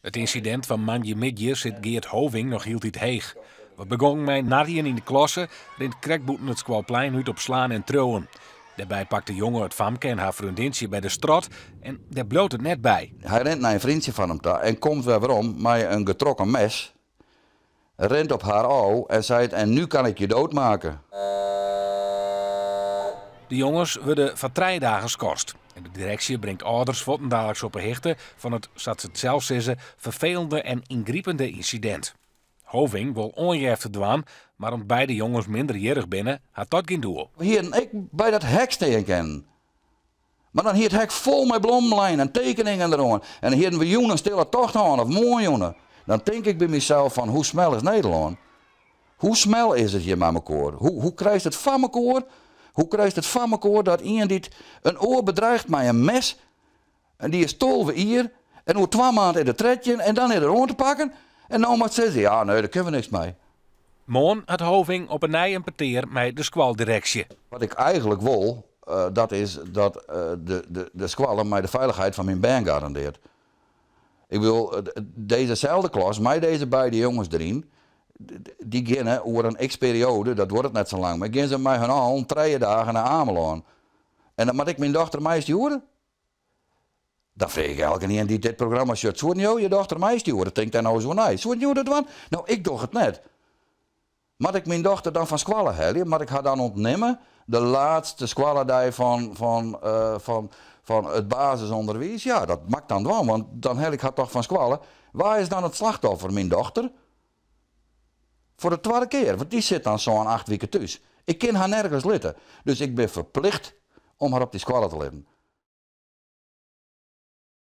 It ynsidint fan moandeitemiddei sit Geert Hoving noch hieltyd heech. Wat begong mei narjen yn de klasse, rint krekt bûten it skoalplein út op slaan en triuwen. Dêrby pakt de jonge it famke en har freondintsje by de strot en dêr bliuwt it net by. Hy rint nei in freontsje fan him ta en komt wer werom mei in getrokken mes, rint op har ôf en seit en nu kan ik je doodmaken. De jonges wurde foar trije dagen skorst. En de direksje bringt âlders fuortendaliks op 'e hichte fan it, sa't se it sels sizze, ferfelende en yngripende ynsidint. Hoving wol oanjefte dwaan, mar om't beide jonges minderjierrich binne, hat dat gjin doel. We hienen ek by dat hek stean kinnen. Mar dan hie it hek fol mei blommen lein en tekeningen deroan. En dan hienen we jûn in stille tocht hân of moarnjûn. Dan tink ik by mysels fan hoe smel is Nederlân? Hoe smel is it hjir mei mekoar? Hoe, hoe krijst it foar mekoar? Hoe krijst it foar mekoar dat ien dy't in oar bedreigt mei in mes en dy is 12 jier en oer twa maand is er 13 en dan is er oan te pakken en no moat sizze ja nee dêr kinne we niks mei. Moarn hat Hoving op 'e nij in petear mei de skoaldireksje. Wat ik eigenlik wol, dat is dat de skoalle my de feilichheid fan myn bern garandearret. Ik bedoel, dizze klas, mei dizze beide jonges deryn, dy geane oer in x-perioade, dat duorret net sa lang, mar geane se mei harren allen 3 dagen nei Amelân. En dan moat ik myn dochter meistjoere? Dan freegje ik elkenien dy't dit programma sjocht, soenen jo je dochter meistjoere? Tink dêr no ris oer nei. Soenen jo dat dwaan? No, ik doch it net. Moat ik myn dochter dan fan skoalle helje? Moat ik har dan ûntnimme? De lêste skoalledei fan it basisûnderwiis? Ja, dat moat ik dan dwaan, want dan helje ik har dochs fan skoalle. Wa is dan it slachtoffer? Myn dochter? Foar de twadde kear, want dy sit dan sa'n 8 wiken thús. Ik kin har nergens litte. Dus ik bin ferplichte om har op dy skoalle te litten.